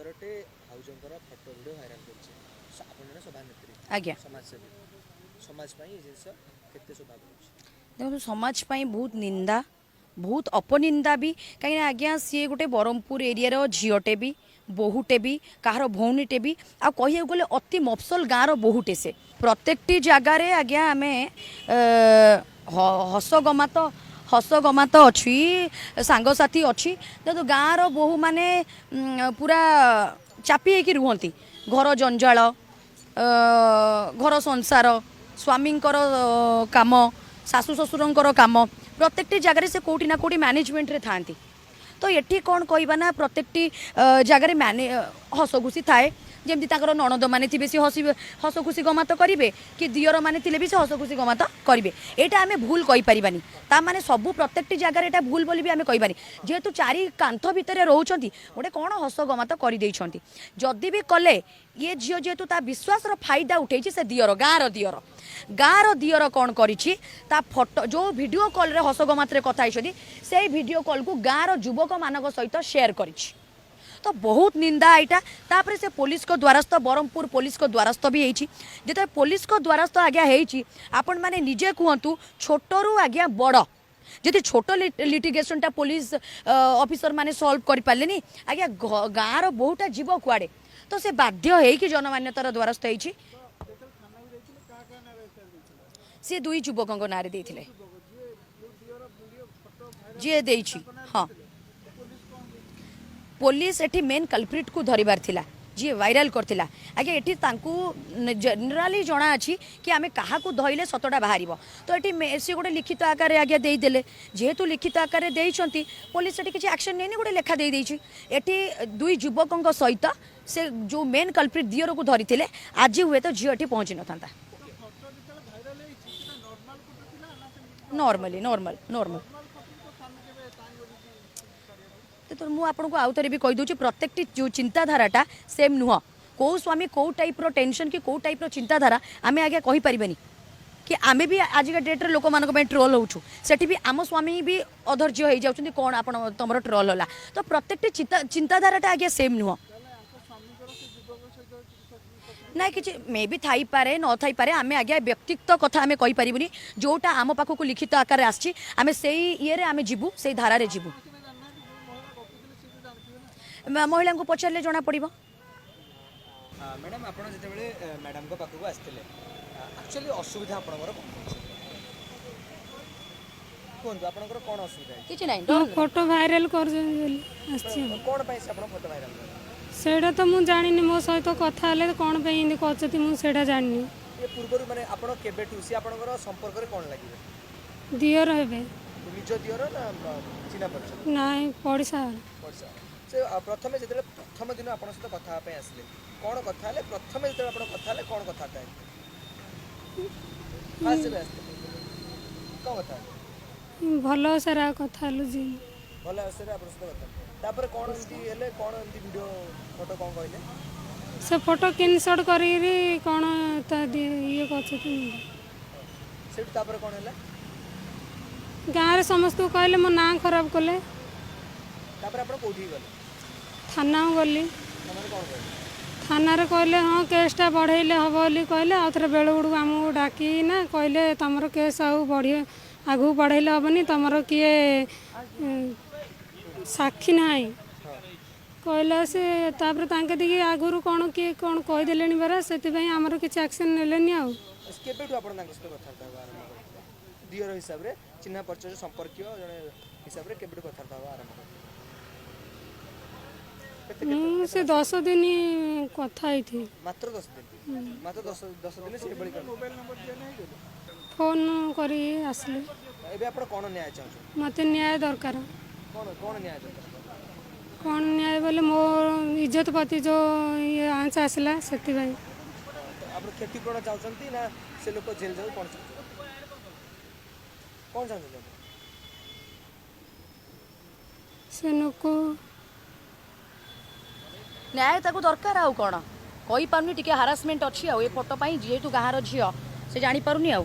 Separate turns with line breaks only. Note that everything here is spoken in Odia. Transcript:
ଦିଅରଟେ ଭାଉଜଙ୍କର ଫଟୋ ଭିଡ଼ିଓ ଭାଇରାଲ କରିଛି। ଆପଣ ଜଣେ ସଭାନେତ୍ରୀ,
ଆଜ୍ଞା,
ସମାଜସେବୀ, ସମାଜ ପାଇଁ ଏ ଜିନିଷ କେତେ ଶୋଭା ପାଉଛି?
ଦେଖନ୍ତୁ, ସମାଜ ପାଇଁ ବହୁତ ନିନ୍ଦା, ବହୁତ ଅପନିନ୍ଦା ବି। କାହିଁକିନା ଆଜ୍ଞା, ସିଏ ଗୋଟେ ବ୍ରହ୍ମପୁର ଏରିଆର ଝିଅଟେ ବି, ବୋହୂଟେ ବି, କାହାର ଭଉଣୀଟେ ବି, ଆଉ କହିବାକୁ ଗଲେ ଅତି ମଫସଲ ଗାଁର ବୋହୂଟେ ସେ। ପ୍ରତ୍ୟେକଟି ଜାଗାରେ ଆଜ୍ଞା ଆମେ ହସ ଗମାତ ଅଛି, ସାଙ୍ଗସାଥି ଅଛି। କିନ୍ତୁ ଗାଁର ବୋହୂମାନେ ପୁରା ଚାପି ହେଇକି ରୁହନ୍ତି। ଘର ଜଞ୍ଜାଳ, ଘର ସଂସାର, ସ୍ୱାମୀଙ୍କର କାମ, ଶାଶୁ ଶ୍ୱଶୁରଙ୍କର କାମ, ପ୍ରତ୍ୟେକଟି ଜାଗାରେ ସେ କେଉଁଠି ନା କେଉଁଠି ମ୍ୟାନେଜମେଣ୍ଟରେ ଥାଆନ୍ତି। ତ ଏଠି କ'ଣ କହିବା ନା, ପ୍ରତ୍ୟେକଟି ଜାଗାରେ ହସ ଖୁସି ଥାଏ। ଯେମିତି ତାଙ୍କର ନଣନ୍ଦମାନେ ଥିବେ, ସେ ହସିବେ, ହସ ଖୁସି ଗମାତ କରିବେ, କି ଦିଅରମାନେ ଥିଲେ ବି ସେ ହସ ଖୁସି ଗମାତ କରିବେ। ଏଇଟା ଆମେ ଭୁଲ କହିପାରିବାନି। ତା ମାନେ ସବୁ ପ୍ରତ୍ୟେକଟି ଜାଗାରେ ଏଇଟା ଭୁଲ ବୋଲି ବି ଆମେ କହିବାନି। ଯେହେତୁ ଚାରି କାନ୍ଥ ଭିତରେ ରହୁଛନ୍ତି, ଗୋଟେ କ'ଣ ହସ ଗମାତ କରିଦେଇଛନ୍ତି। ଯଦି ବି କଲେ, ଇଏ ଝିଅ ଯେହେତୁ ତା ବିଶ୍ୱାସର ଫାଇଦା ଉଠେଇଛି, ସେ ଦିଅର, ଗାଁର ଦିଅର କ'ଣ କରିଛି, ତା ଫଟୋ ଯେଉଁ ଭିଡ଼ିଓ କଲ୍ରେ ହସ ଗମାତରେ କଥା ହେଇଛନ୍ତି, ସେଇ ଭିଡ଼ିଓ କଲ୍କୁ ଗାଁର ଯୁବକମାନଙ୍କ ସହିତ ସେୟାର କରିଛି। ତ ବହୁତ ନିନ୍ଦା ଏଇଟା। ତାପରେ ସେ ପୋଲିସଙ୍କ ଦ୍ୱାରସ୍ଥ, ବ୍ରହ୍ମପୁର ପୋଲିସଙ୍କ ଦ୍ୱାରସ୍ଥ ବି ହେଇଛି। ଯେତେବେଳେ ପୋଲିସଙ୍କ ଦ୍ୱାରସ୍ଥ ଆଜ୍ଞା ହେଇଛି, ଆପଣମାନେ ନିଜେ କୁହନ୍ତୁ, ଛୋଟରୁ ଆଜ୍ଞା ବଡ଼ ଯଦି ଛୋଟ ଲିଟିଗେସନଟା ପୋଲିସ ଅଫିସର ମାନେ ସଲ୍ଭ କରିପାରିଲେନି ଆଜ୍ଞା, ଗାଁର ବୋହୂଟା ଯିବ କୁଆଡ଼େ? ତ ସେ ବାଧ୍ୟ ହେଇକି ଜନମାନ୍ୟତାର ଦ୍ୱାରସ୍ଥ ହେଇଛି। ସେ ଦୁଇ ଯୁବକଙ୍କ ନାଁରେ ଦେଇଥିଲେ, ଯିଏ ଦେଇଛି। ହଁ, ପୋଲିସ ଏଠି ମେନ୍ କଲପ୍ରିଟକୁ ଧରିବାର ଥିଲା, ଯିଏ ଭାଇରାଲ କରିଥିଲା। ଆଜ୍ଞା, ଏଠି ତାଙ୍କୁ ଜେନେରାଲି ଜଣା ଅଛି କି ଆମେ କାହାକୁ ଧଇଲେ ସତଟା ବାହାରିବ। ତ ଏଠି ସିଏ ଗୋଟେ ଲିଖିତ ଆକାରରେ ଆଜ୍ଞା ଦେଇଦେଲେ। ଯେହେତୁ ଲିଖିତ ଆକାରରେ ଦେଇଛନ୍ତି, ପୋଲିସ ସେଠି କିଛି ଆକ୍ସନ୍ ନେଇନି, ଗୋଟେ ଲେଖା ଦେଇଦେଇଛି। ଏଠି ଦୁଇ ଯୁବକଙ୍କ ସହିତ ସେ ଯେଉଁ ମେନ୍ କଲପ୍ରିଟ ଦିଅରକୁ ଧରିଥିଲେ, ଆଜି ହୁଏତ ଝିଅ ଏଠି ପହଞ୍ଚି ନଥାନ୍ତା। Normally, normal, normal. ତ ମୁଁ ଆପଣଙ୍କୁ ଆଉ ଥରେ ବି କହିଦେଉଛି, ପ୍ରତ୍ୟେକଟି ଯେଉଁ ଚିନ୍ତାଧାରାଟା ସେମ୍ ନୁହଁ। କେଉଁ ସ୍ୱାମୀ କେଉଁ ଟାଇପ୍ର ଟେନସନ୍ କି କେଉଁ ଟାଇପ୍ର ଚିନ୍ତାଧାରା, ଆମେ ଆଜ୍ଞା କହିପାରିବାନି କି ଆମେ ବି ଆଜିକା ଡେଟ୍ରେ ଲୋକମାନଙ୍କ ପାଇଁ ଟ୍ରୋଲ୍ ହେଉଛୁ। ସେଠି ବି ଆମ ସ୍ୱାମୀ ବି ଅଧୈର୍ଯ୍ୟ ହେଇଯାଉଛନ୍ତି, କ'ଣ ଆପଣ ତମର ଟ୍ରୋଲ୍ ହେଲା। ତ ପ୍ରତ୍ୟେକଟି ଚିନ୍ତାଧାରାଟା ଆଜ୍ଞା ସେମ୍ ନୁହଁ। ନାଇଁ, କିଛି ମେ ବି ଥାଇପାରେ, ନ ଥାଇପାରେ। ଆମେ ଆଜ୍ଞା ବ୍ୟକ୍ତିଗତ କଥା ଆମେ କହିପାରିବୁନି। ଯେଉଁଟା ଆମ ପାଖକୁ ଲିଖିତ ଆକାରରେ ଆସିଛି, ଆମେ ସେଇ ଇଏରେ ଆମେ ଯିବୁ, ସେଇ ଧାରାରେ ଯିବୁ। ମହିଳାଙ୍କୁ ପଚାରିଲେ ଜଣା ପଡ଼ିବ।
ମ୍ୟାଡ଼ାମ୍, ଆପଣ ଯେତେବେଳେ ମ୍ୟାଡ଼ାମଙ୍କ ପାଖକୁ ଆସିଥିଲେ, ଆକ୍ଚୁଆଲି ଅସୁବିଧା ଆପଣଙ୍କର କ'ଣ ହେଇଛି କୁହନ୍ତୁ? ଆପଣଙ୍କର କ'ଣ ଅସୁବିଧା ହେଇଛି?
କିଛି ନାହିଁ।
ମୋ ଫଟୋ ଭାଇରାଲ କରୁଛନ୍ତି ବୋଲି ଆସିଛି ଆଉ।
କ'ଣ ପାଇଁ ସେ ଆପଣ ଫଟୋ ଭାଇରାଲ କଲେ?
ସେଇଟା ତ ମୁଁ ଜାଣିନି। ମୋ ସହିତ କଥା ହେଲେ କ'ଣ ପାଇଁ ଏମିତି କରୁଛନ୍ତି, ମୁଁ ସେଇଟା ଜାଣିନି।
ଏ ପୂର୍ବରୁ ମାନେ ଆପଣ କେବେଠୁ, ସିଏ ଆପଣଙ୍କର ସମ୍ପର୍କରେ କ'ଣ ଲାଗିବେ?
ଦିଅର ହେବେ।
ନିଜ ଦିଅର ନା ଚିହ୍ନା ପରିଚୟ?
ନାଇଁ, ପଡ଼ିଶା।
ପଡ଼ିଶା। ସେ ପ୍ରଥମେ ଯେତେବେଳେ ପ୍ରଥମ ଦିନ ଆପଣଙ୍କ ସହିତ କଥା ହେବା ପାଇଁ ଆସିଲେ, କ'ଣ କଥା ହେଲେ? ପ୍ରଥମେ ଯେତେବେଳେ ଆପଣ କଥା ହେଲେ, କ'ଣ କଥାବାର୍ତ୍ତା ହେଲେ? ଫାଷ୍ଟ ଯେବେ ଆସିଥିଲେ, କ'ଣ କଥା ହେଲେ?
ଭଲ ସାରା କଥା ହେଲୁ ଜି।
ଭଲ ଆସରେ ଆପଣଙ୍କ ସହିତ କଥା ହେଲେ। ତାପରେ କ'ଣ ଏମିତି ହେଲେ, କ'ଣ ଏମିତି ଭିଡ଼ିଓ ଫଟୋ କ'ଣ କହିଲେ?
ସେ ଫଟୋ ସ୍କ୍ରିନସଟ୍ କରିକିରି କ'ଣ ତା ଇଏ କରୁଛନ୍ତି।
ସେଇଠୁ ତାପରେ କ'ଣ ହେଲା?
ଗାଁରେ ସମସ୍ତଙ୍କୁ କହିଲେ, ମୋ ନାଁ ଖରାପ କଲେ।
ତାପରେ ଆପଣ କୋଉଠିକି ଗଲେ?
ଥାନାକୁ ଗଲି।
ସେମାନେ କ'ଣ କହିଲେ?
ଥାନାରେ କହିଲେ, ହଁ, କେସ୍ଟା ବଢ଼େଇଲେ ହେବ ବୋଲି କହିଲେ। ଆଉ ଥରେ ବେଳଗୁଡ଼କୁ ଆମକୁ ଡାକିନା କହିଲେ, ତୁମର କେସ୍ ଆଉ ବଢ଼ିବ, ଆଗକୁ ବଢ଼େଇଲେ ହେବନି, ତୁମର କିଏ ସାକ୍ଷୀ ନାହିଁ କହିଲା ସେ। ତାପରେ ତାଙ୍କେ ଟିକେ ଆଗରୁ କ'ଣ କିଏ କ'ଣ କହିଦେଲେଣି ପରା, ସେଥିପାଇଁ ଆମର କିଛି ଆକ୍ସନ୍ ନେଲେନି ଆଉ।
କେବେଠୁ ଆପଣ ତାଙ୍କ ସହିତ କଥାବାର୍ତ୍ତା ହେବା ଆରମ୍ଭ କରିଥିଲେ? ଦିଅର ହିସାବରେ, ଚିହ୍ନା ପରିଚୟ, ସମ୍ପର୍କୀୟ ଜଣେ ହିସାବରେ କେବେଠୁ କଥାବାର୍ତ୍ତା ହେବା ଆରମ୍ଭ କରିଥିଲେ? କେତେ
ମୁଁ ସେ 10 ଦିନ କଥା ହେଇଥିଲି।
ମାତ୍ର 10 ଦିନ? ମାତ୍ର 10 ଦିନ ସେ ଏଭଳି କଲେ?
ଫୋନ୍ କରି ଆସିଲି।
ଏବେ ଆପଣ କ'ଣ ନ୍ୟାୟ ଚାହୁଁଛନ୍ତି?
ମୋତେ ନ୍ୟାୟ ଦରକାର।
କ'ଣ କ'ଣ ନ୍ୟାୟ ଦରକାର?
କ'ଣ ନ୍ୟାୟ ବୋଲେ, ମୋ ଇଜ୍ଜତ ପ୍ରତି ଯେଉଁ ଇଏ ଆଞ୍ଚ ଆସିଲା, ସେଥିପାଇଁ।
ଆପଣ କ୍ଷତିପୂରଣ ଚାହୁଁଛନ୍ତି ନା ସେ ଲୋକ ଜେଲ୍ ଯାଉ, କ'ଣ ଚାହୁଁଛନ୍ତି? କ'ଣ ଚାହୁଁଛନ୍ତି ଆପଣ?
ସେ ଲୋକ
ନ୍ୟାୟ ତାକୁ ଦରକାର, ଆଉ କ'ଣ କହିପାରୁନି। ଟିକେ ହାରାସମେଣ୍ଟ ଅଛି ଆଉ ଏ ଫଟୋ ପାଇଁ, ଯେହେତୁ ଗାଁର ଝିଅ, ସେ ଜାଣିପାରୁନି ଆଉ।